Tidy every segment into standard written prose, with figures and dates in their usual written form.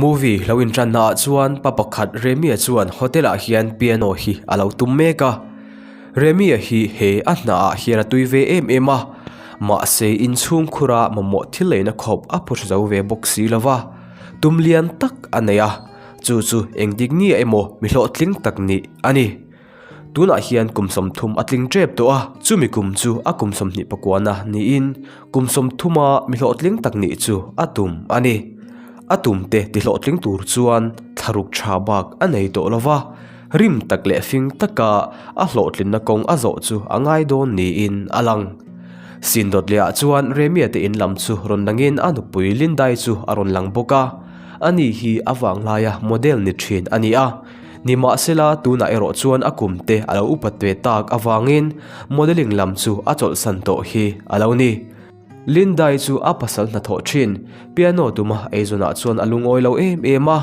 Movie lo inṭanna ah chuan pa pakhat Remi-a chuan hotel ah hian piano hi a lo tum mek a. Remi-a hi he a hna ah hian a tui ve em em a, mahse inchhung khura mamawh thil leina khawp a phu hre zo ve bawk si lo va, tum lian tak a nei a, chu chu engtik nge emaw mi hlawhtling tak nih a ni. Tunah hian kum 30 a tling tep tawh a, chumi kum chu a kum 29na niin kum 30a mi hlawhtling tak nih chu a tum a ni. A tum te ti hlawhtling tur chuan thlaruk tha bak a nei tawh lo va, rim tak leh fing taka a hlawhtlinna kawng a zawh chu a ngai dawn niin a lang. Sindawt lehah chuan Remia te in lam chu rawn langin a nupui Lindai chu a rawn lang bawk a, ani hi a vanglaia model ni thin a ni a. Nimahsela, tunah erawh chuan a kum te a lo upat ve tak avangin modelling lam chu a chawlhsan tawh hi a lo ni. Lindai chu a pasal hnathawh thin, piano tuma eizawnah chuan a lungawi lo em em a.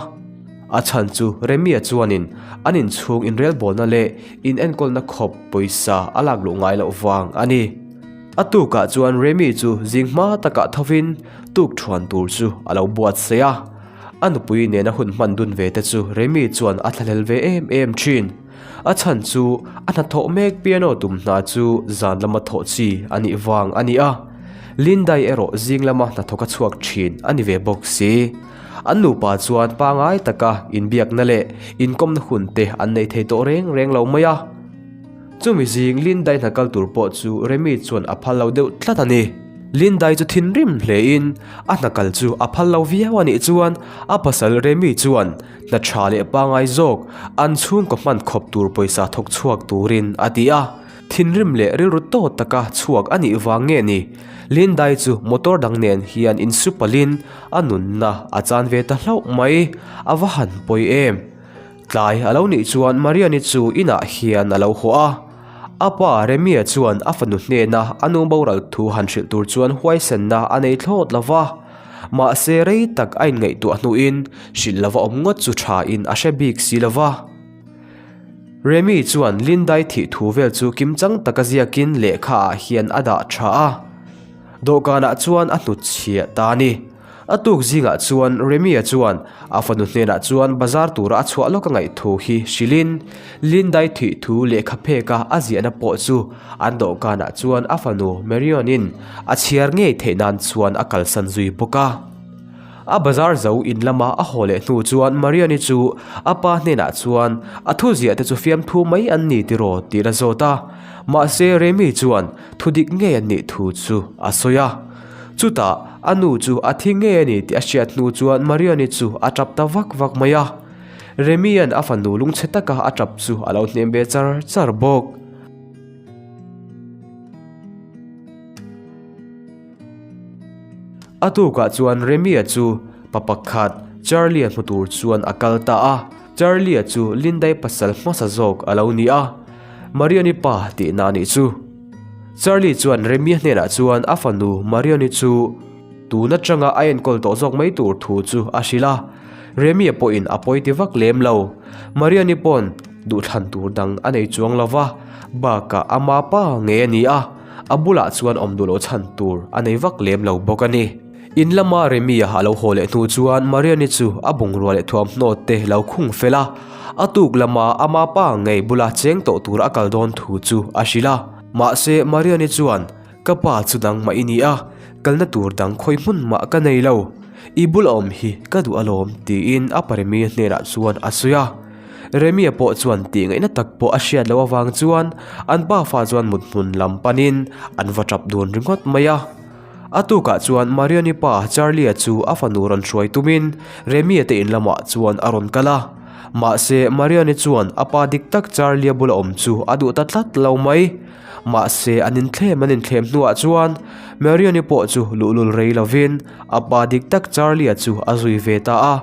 A chhan chu Remia chuanin an inchhung inrelbawlna leh inenkawlna khawp pawisa a lak luh ngai loh vang a ni. A tukah chuan Remi chu zing hma takah thovin tukthuan tur chu a lo buatsaih a. A nupui nena hun hman dun ve te chu Remi chuan a thlahlel ve em em thin. A chhan chu a hnathawh mek piano tum hna chu zan lama thawh chi a nih vang a ni a. Lindai erawh zing lama hnathawk a chhuak thin a ni ve bawk si. An nupa chuan pangai taka inbiakna leh inkawmna hun te an nei thei tawh reng reng lo mai a. Chumi zing Lindai hna kal tur pawh chu Remi chuan a phal lo deuh tlat a ni. Lindai chu thinrim hlein a hna kal chu a phal lo viau a nih chuan a pasal Remi chuan hna tha leh pangai zawk an chhungkaw hman khawp tur pawisa thawk chhuak turin a ti a. Thinrim leh rilru tawt taka chhuak a nih vang nge ni? Lindai chu motor dang nen hian insupalin a nunna a chan ve ta hlauh mai. A va han pawi em! Tlai a lo nih chuan Mariani chu inah hian a lo haw a. A pa Remia chuan a fanu hnena a nu boral thu han hrilh tur chuan huaisenna a nei thlawt lo va. Mahse rei tak a inngaihtuah hnuin hrilh lova awm ngawt chu thain a hre bik si lo va. Remi chuan Lindai thih thu vel chu kimchang taka ziakin lehkhaah hian a dah tha a. Dawhkanah chuan a hnutchhiah ta a ni. A tuk zingah chuan Remia chuan a fanu hnenah chuan bazar tura a chhuah lawk a ngaih thu hi hrilhin Lindai thih thu lehkha pheka a ziahna pawh chu an dawhkanah chuan a fanu Marion-in a chhiar ngei theih nan chuan a kalsan zui bawk a. A bazar zo in lama a haw leh hnu chuan Marion-i chu a pa hnenah chuan a thu ziah te chu fiamthu mai an ni tiraw tih la zawt a, mahse Remi chuan thudik ngei an nih thu chu a sawi a. Chutah, a nu chu a thi ngei a ni tih a hriat hnu chuan Mariani chu a tap ta vak vak mai a. Remia'n a fanu lungchhe taka a tap chu a lo hnem ve char char bawk. A tukah chuan Remia chu pa pakhat Charlie-a hmu tur chuan a kal ta a. Charlie-a chu Lindai pasal hmasa zawk a lo ni a. Mariani pa tihna a nih chu. Charlie chuan Remia hnenah chuan a fanu Marion-i chu tun atanga a enkawl tawh zawk mai tur thu chu a hrilh a. Remia pawhin a pawi ti vak lem lo. Marion-i pawn duhthlan tur dang a nei chuang lo va, bakah ama pa ngei a ni a, a bulah chuan awm duh loh chhan tur a nei vak lem lo bawk a ni. In lama Remia a lo haw leh hnu chuan Marion-i chu a bungrua leh thuamhnaw te lo khung fel a, a tuk lama ama pa ngei bula cheng tawh tur a kal dawn thu chu a hrilh a. Mahse Marion-i chuan, Ka pa chu dang mah i ni a, kalna tur dang khawi hmun mah ka nei lo. I bula awm hi ka duh alawm tiin a pa Remia hnenah chuan a sawi a. Remia pawh chuan tih ngaihna tak pawh a hriat loh avang chuan an pafa chuan mut hmun lam panin an va tap dun ringawt mai a. A tukah chuan Marion-i pa Charlie-a chu a fanu rawn hruai tumin Remi-a te in lamah chuan a rawn kal a. Mahse, Marion-i chuan a pa dik tak Charlie-a bula awm chu a duh ta tlat lo mai. Mahse, an inthlem an inthlem hnuah chuan Marion-i pawh chu luhlul rei lovin a pa dik tak Charlie-a chu a zui ve ta a.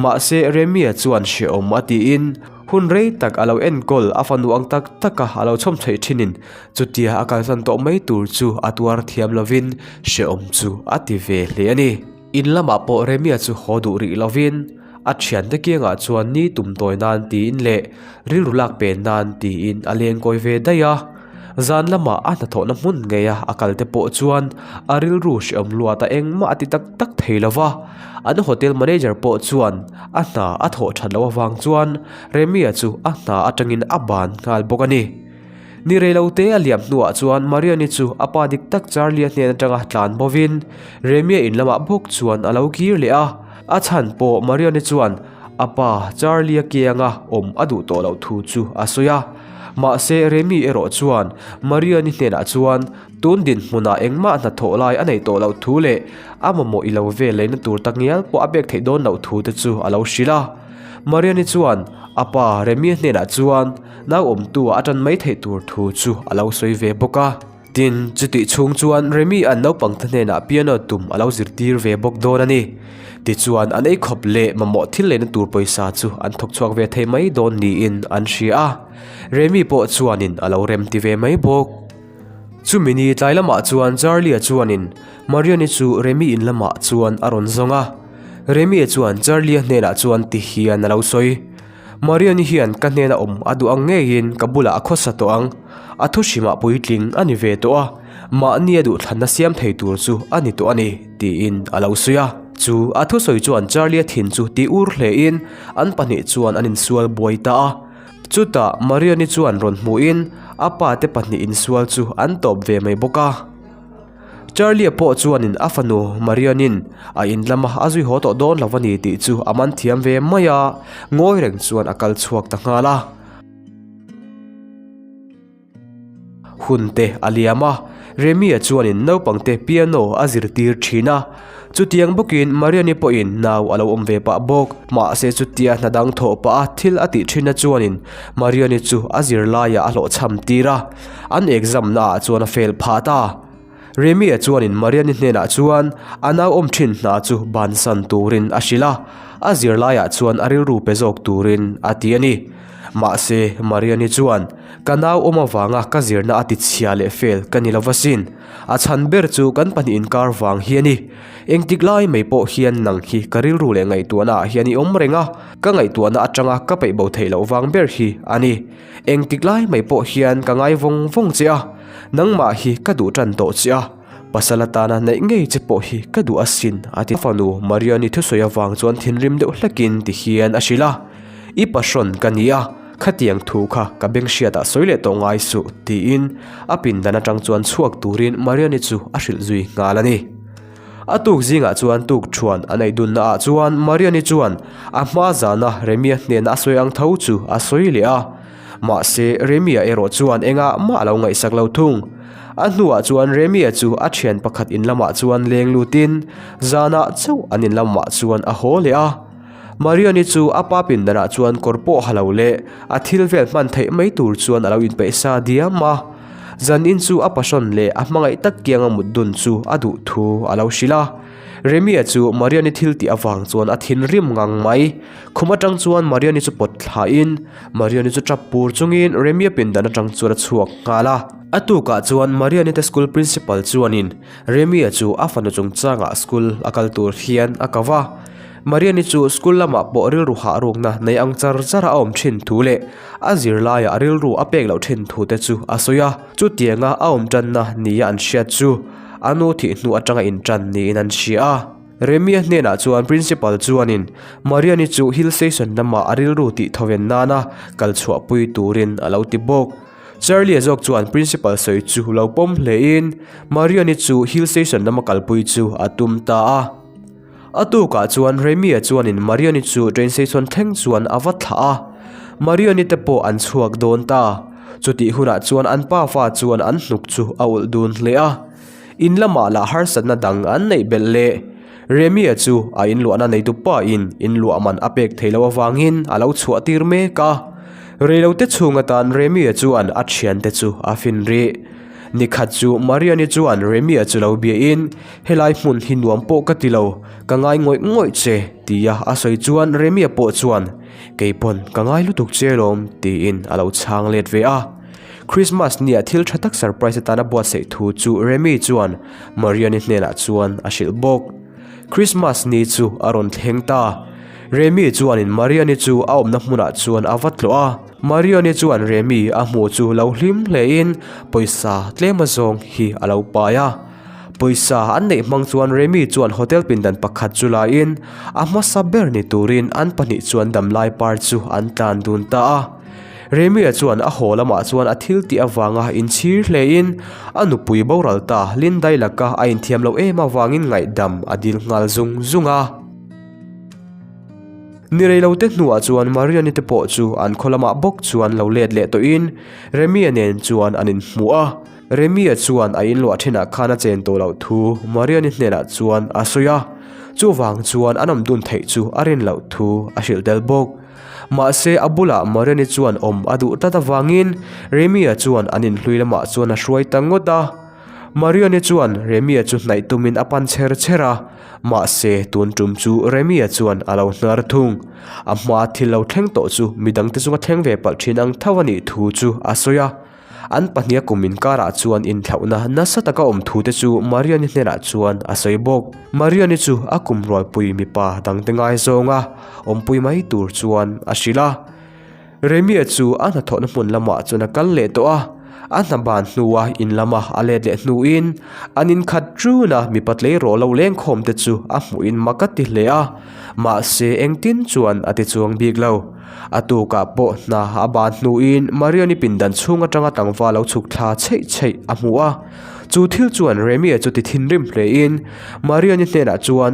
Mahse, Remi-a chuan hrehawm a tiin hun rei tak a lo enkawl a fanu ang tak taka a lo chhawm chheih thinin Chutia a kalsan tawh mai tur chu a tuar thiam lovin hrehawm chu a ti ve hle a ni. In lamah pawh Remia chu haw duh rih lovin a thiante kiangah chuan ni tum tawi nan tiin leh rilru lak pen nan tiin a lengkawi ve daih a. Zan lama a hnathawhna hmun ngeia a kal te pawh chuan a rilru hreawm luat a engmah a ti tak tak thei lo va. An hotel manager pawh chuan a hna a thawh that loh avang chuan Remi-a chu a hna atangin a ban nghal bawk a ni. Ni reilote a liam hnuah chuan Mariani chu a pa dik tak Charlie-a hnen atanga tlan bovin Remi-a in lamah bawk chuan a lo kir leh a. A chhan pawh Mariani chuan a pa Charlie-a kianga awm a duh tawh loh thu chu a sawi a. Mahse Remi erawh chuan Mariani hnenah chuan tun dinhmunah engmah hnathawh lai a neih tawh loh thu leh a mamawh i lo vel leina tur takngial pawh a pek theih dawn loh thu te chu a lo hrilh a. Mariani chuan a pa Remi-a hnenah chuan nau awmtu a tan mai theih tur thu chu a lo sawi ve bawk a. Tin, chutih chhung chuan Remi an naupangte hnenah piano tum a lo zirtir ve bawk dawn a ni. Tichuan, an eikhawp leh mamawh thil leina tur pawisa chu an thawk chhuak ve thei mai dawn niin an hria a. Remi pawh chuanin a lo rem ti ve mai bawk. Chumi ni tlai lamah chuan Charlie-a chuanin Marion-i chu Remi in lamah chuan a rawn zawng a. Remi-a chuan Charlie-a hnenah chuan ti hian a lo sawi. Marion-i hian ka hnena awm a duh ang ngeiin ka bulah a khawsa tawh ang. A thu hrimah puitling a ni ve tawh a, mahni a duhthlanna siam thei tur chu a ni tawh a ni, tiin a lo sawi a. Chu a thusawi chuan Charlie-a thin chu ti ur hlein an pahnih chuan an insual buai ta a. Chutah Marion-i chuan rawn hmuhin a pa te pahnih insual chu an tawp ve mai bawk a. Charlie-a pawh chuanin a fanu Marion-in a in lama a zui haw tawh dawn lo a ni tih chu a man thiam ve mai a, ngawi reng chuan a kal chhuak ta nghal a. Hun te a liam a, Remi-a chuanin naupangte piano a zirtir thin a. Chutiang bawkin Mariani pawhin nau a lo awm ve pah bawk. Mahse chutia hna dang thawh pah a thil a tih thinna chuanin Mariani chu a zirlaiah a hlawhchham tir a, an exam naah chuan a fail phah ta. Remi-a chuanin Mariani hnenah chuan a nau awm thin hna chu bansan turin a hrilh a, a zirlaiah chuan a rilru pe zawk turin a ti a ni. Mahse Mariani chuan, Ka nau awm avanga ka zirna a tichhia leh fail ka ni lo va sin. A chhan ber chu kan pahnih inkar vang hi a ni. Engtik lai mai pawh hian nang hi ka rilru leh ngaihtuahna ah hian i awm reng a, ka ngaihtuahna atanga ka peih bo theih loh vang ber hi a ni. Engtik lai mai pawh hian ka ngai vawng vawng che a, nangmah hi ka duh tan tawh che a, pasal atana neih ngei che pawh hi ka duh asin a ti. A fanu Mariani thusawi avang chuan thinrim deuh hlekin ti hian a hrilh a, I pahrawn ka ni a, Khatiang thu kha ka beng hriatah sawi leh tawh ngai suh, tiin a pindan atang chuan chhuak turin Mariani chu a hrilh zui nghal a ni. A tuk zingah chuan tuk thuan a neih dunna ah chuan Mariani chuan a hma zana Remia hnena a sawi ang tho chu a sawi leh a. Mahse, Remia erawh chuan engah mah a lo ngaihsak lo thung. A hnuah chuan Remia chu a thian pakhat in lamah chuan leng lutin zanah chauh an in lamah chuan a haw leh a. Marion-i chu a pa pindanah chuan kawr pawh ha lo leh a thil vel hman theih mai tur chuan a lo inpeih sa diam a. Zanin chu a passion leh a hmangaih tak kianga mut dun chu a duh thu a lo hrilh a. Remi-a chu Marion-i thil tih avang chuan a thinrim ngang mai. Khum atang chuan Marion-i chu pawt thlain Marion-i chu tap pur chungin Remi-a pindan atang chuan a chhuak nghal a. A tukah chuan Marion-i te school principal chuanin Remi-a chu a fanu chungchangah school a kal tur hian a ko va. Mariani chu school lamah pawh rilru hah rukna nei ang char char a awm thin thu leh a zirlaiah rilru a pek loh thin thu te chu a sawi a. Chutianga a awm tanna nia an hriat chu a nu thih hnu atanga intan niin an hria a. Remia hnenah chuan Principal chuanin Mariani chu hill station lamah a rilru tih thawven nana kal chhuahpui turin a lo ti bawk. Charlie-a zawk chuan Principal sawi chu lo pawm hlein Mariani chu hill station lama kalpui chu a tum ta a. A tukah chuan Remi-a chuanin Marion-i chu train station thleng chuan a va thlah a, Marion-i te pawh an chhuak dawn ta. Chutih hunah chuan an pafa chuan an hnuk chu a ulh dun hle a. In lamah lah harsatna dang an neih belh leh. Remi-a chu a inluahna neitu pain inluah man a pek thei loh avangin a lo chhuah tir mek a. Reilote chhung atan Remi-a chuan a thiante chu a fin rih. Nikhat chu Marion-i chuan Remi-a chu lo biain, Helai hmun hi nuam pawh ka ti lo, ka ngai ngawih ngawih che, tia a sawi chuan Remia pawh chuan, Kei pawn ka ngai lutuk che lawm, tiin a lo chhang let ve a. Christmas nia thil tha tak surprise atana buatsaih thu chu Remi chuan Mariani hnenah chuan a hrilh bawk. Christmas ni chu a rawn thleng ta. Remi chuanin Mariani chu a awmna hmunah chuan a va tlawh a. Mariani chuan Remi a hmuh chu lo hlim hlein pawisa tlem azawng hi a lo pai a. Pawisa an neih hmang chuan Remi chuan hotel pindan pakhat chu laiin a hmasa ber ni turin an pahnih chuan damlai par chu an tlan dun ta a. Remia chuan a haw lamah chuan a thil tih avanga inchhir hlein a nupui boral ta Lindai laka a inthiam loh em avangin ngaihdam a dil nghal zung zung a. Ni reilote hnuah chuan Mariani te pawh chu an khaw lamah bawk chuan lo let leh tawhin Remia nen chuan an inhmu a. Remia chuan a inluah thinah khan a chen tawh loh thu Mariani hnenah chuan a sawi a, chuvang chuan an awm dun theih chu a rin loh thu a hrilh tel bawk. Mahse a bulah Mariani chuan awm a duh tlat avangin Remia chuan an inhlui lamah chuan a hruai ta ngawt a. Mariani chuan Remia chu hnaih tumin a pan chher chher a, mahse tun tum chu Remia chuan a lo hnar thung. A hmaa thil lo thleng tawh chu midangte chunga thleng ve palh thin ang tho a nih thu chu a sawi a. An pahniha kum inkarah chuan inthlauhna nasa taka awm thute chu Mariani hnenah chuan a sawi bawk. Mariani chu a kum rualpui mipa dangte ngaizawnga awmpui mai tur chuan a hrilh a. Remia chu a hnathawhna hmun lamah chuan a kal leh tawh a, a hna ban hnua in lama a let leh hnuin an inkhat ṭuna mipa tleirawl lo lengkhawm te chu a hmuhin mak a ti hle a, mahse engtin chuan a ti chuang bik lo. A tukah pawh hna a ban hnuin Mariani pindan chhung atanga tlangval lo chhuk thla chheih chheih a hmu a. Chu thil chuan Remia chu ti thinrim hlein Mariani hnenah chuan,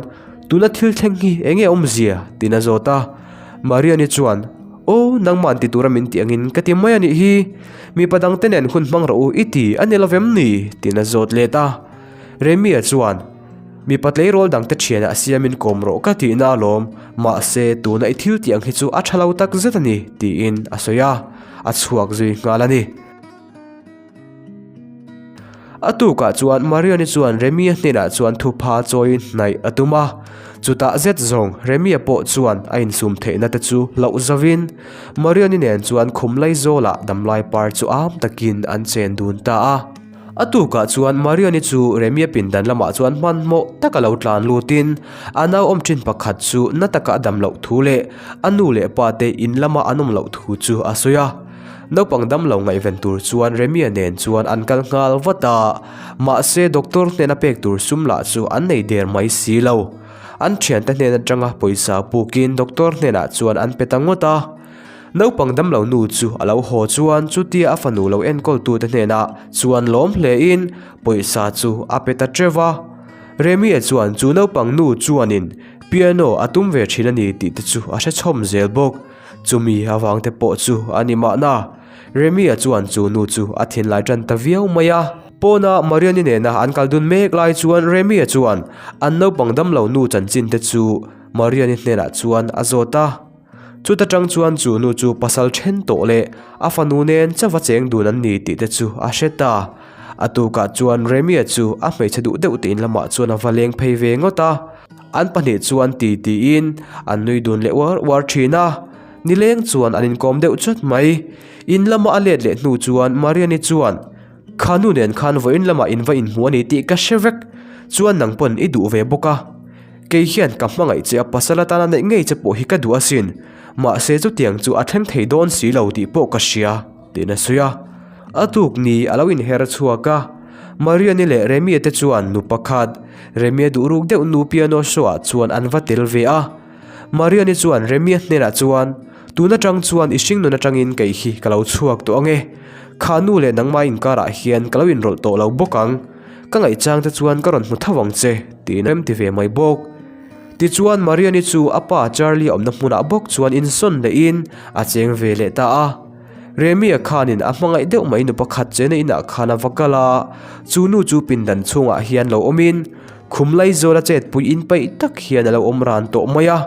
Tuna thil thleng hi eng nge awmzia? tiin a zawt a. Mariani chuan, Aw, nangmah an ti tura min tih angin ka ti mai a nih hi. Mipa dangte nen hun hmang rawh u i ti a ni lovem ni? tiin a zawt let a. Remia chuan, Mipa tleirawl dangte thianah siamin kawm rawh ka tihna alawm, mahse tuna i thil tih ang hi chu a tha lo tak zet a ni, tiin a sawi a, a chhuak zui nghal a ni. A tukah chuan Marion-i chuan Remi-a hnenah chuan thupha chawiin hnaih a tum a, chutah zet zawng Remi-a pawh chuan a insum theihna te chu hlauh zovin Marion-i nen chuan khum laizawlah damlai par chu am takin an chen dun ta a. A tukah chuan Marion-i chu Remia pindan lamah chuan hmanhmawh taka lo tlan lutin a nau awm thin pakhat chu na taka a dam loh thu leh a nu leh pa te in lama an awm loh thu chu a sawi a. Naupang dam lo ngaihven tur chuan Remia nen chuan an kal nghal vat a, mahse doctor hnena pek tur sum lah chu an nei der mai si lo. An thiante hnen atanga pawisa pukin doctor hnenah chuan an pe ta ngawt a. Naupang damlo nu chu a lo haw chuan chutia a fanu lo enkawltute hnenah chuan lawm hlein pawisa chu a pe ta teuh va. Remia chuan chu naupang nu chuanin piano a tum ve thin a ni tih te chu a hre chhawm zel bawk. Chumi avangte pawh chu a ni mahna. Remia chuan chu nu chu a thinlai tan ta viau mai a. Pawna Mariani nena an kal dun mek lai chuan Remia chuan an naupang damlo nu chanchin te chu Mariani hnenah chuan a zawt a. Chuta tang chuan chu nu chu pasal then tawh leh a fanu nen chauha cheng dun an ni tih te chu a hre ta. A tukah chuan Remia chu a hmeichhe duh deuh te in lamah chuan a va leng phei ve ngawt a. An pahnih chuan ti tiin an nui dun leh uar uar thin a. Nileng chuan an inkawm deuh chawt mai. In lama a let leh hnu chuan Mariani chuan, Kha nu nen khan vawiin lamah in va inhmu a ni tih ka hre vek. Chuan nang pawn i duh ve bawk a. Kei hian ka hmangaih che a pasal atana neih ngei che pawh hi ka duh asin. Mahse chutiang chu a thleng thei dawn si lo tih pawh ka hria, tiin a sawi a. A tuk ni a lo inher chhuak a. Mariani leh Remia te chuan nu pakhat, Remia duh ruk deuh nu piano show ah chuan an va tel ve a. Mariani chuan Remia hnenah chuan, Tun atang chuan i hringnun atangin kei hi ka lo chhuak tawh ange. Kha nu leh nangmah inkarah hian ka lo inrawlh tawh lo bawk ang. Ka ngaihchang te chuan ka rawn hmu tho ang che, tiin rem ti ve mai bawk. Tichuan Mariani chu a pa Charlie awmna hmunah bawk chuan insawn lehin a cheng ve leh ta a. Remia khanin a hmangaih deuh mai nu pakhat chena inah khan a va kal a, chu nu chu pindan chhungah hian lo awmin khum laizawla chetpui inpeih tak hian a lo awm ran tawh mai a.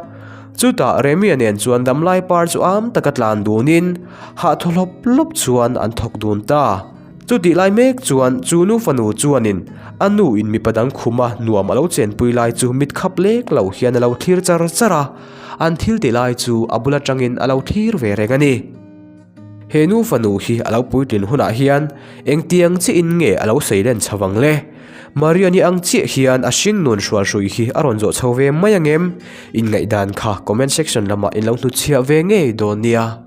Chutah Remia nen chuan damlai par chu am taka tlan dunin hah thaw hlawp hlawp chuan an thawk dun ta. Chutih lai mek chuan chu nu fanu chuanin a nu in mipa dang khuma nuam a lo chenpui lai chu mit khap lek lo hian a lo thlir char char a, an thil ti lai chu a bul atangin a lo thlir ve reng a ni. He nu fanu hi a lo puitlin hunah hian engtiang chiah in nge a lo sei len chho vang le? Mariani ang chiah hian a hringnun hrualhrui hi a rawn zawh chho ve mai ang em? In ngaihdan kha comment section lamah in lo hnutchhiah ve ngei dawn nia.